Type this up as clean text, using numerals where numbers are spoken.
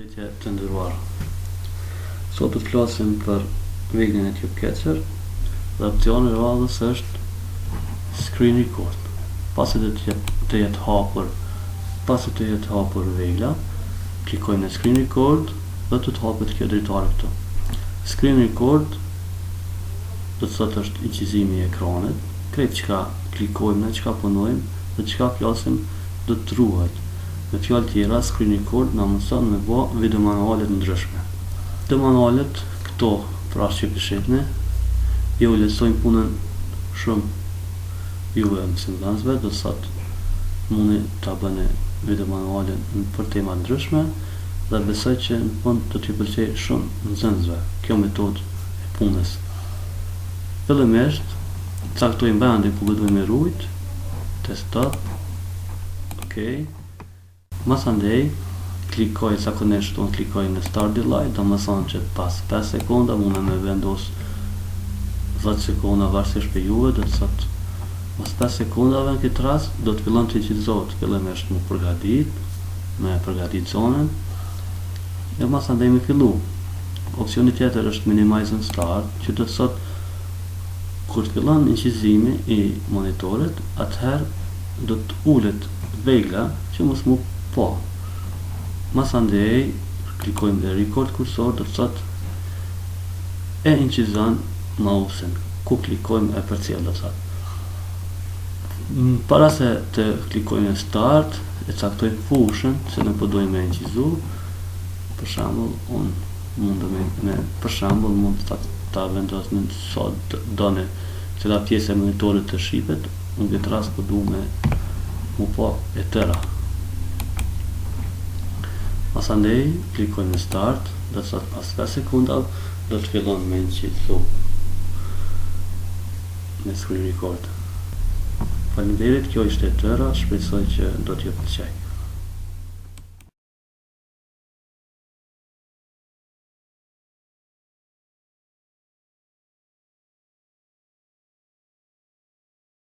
Përshëndetje të nderuar. Sot do të flasim për veglën e CubeCatcher dhe opsioni i radhës është Screen Record. Pasi të jetë, të jetë hapur, pasi të jetë hapur vegla, klikojmë në Screen Record dhe do të hapet kjo dritare këtu. Screen Record do të thotë është incizimi i ekranit, krejt çka klikojmë në çka punojmë dhe çka flasim do të ruhet. Me fjalë tjera, Screen Record na mundëson me bo video manuale të ndryshme. Video manualet këto pra që po shihni, ju lehtësojnë punën shumë juve mësimdhënësve, do të thotë mundi ta bëni video manuale për tema të ndryshme dhe besoj që në fund do t'ju pëlqejë shumë nxënësve kjo metodë e punës. Fillimisht caktojmë vendin ku po dojmë me rujt, desktop, ok. Masandej klikoj zakonisht unë klikoj në start delay, do më thonë që pas 5 sekonda mund me vendos 10 sekonda varësisht për juve, do të thotë mas 5 sekondave në këtë rast do të fillon të incizohet fillimisht mu përgatit, me përgatit zonën, e masandej me fillu. Opsioni tjetër është minimize on start, që do të thotë kur të fillon incizimi i monitorit, atëherë do të ulet vegla që mos mu po. Masandej klikojmë dhe record cursor, do të thotë e incizon mouse-in, ku klikojmë e përcjell do të thotë. Para se të klikojmë në start, e caktojmë fushën që ne po dojmë me incizu. Për shembull, unë mund me, me për shembull mund ta ta vendos në sa doni cila pjesë e monitorit të shifet, unë këtë rast po du me mu po e tëra. Masandej klikojmë në start, do të thotë pas 5 sekundave do të fillon me incizu me screen record. Faleminderit, kjo ishte e tëra, shpresoj që do t'ju pëlqej.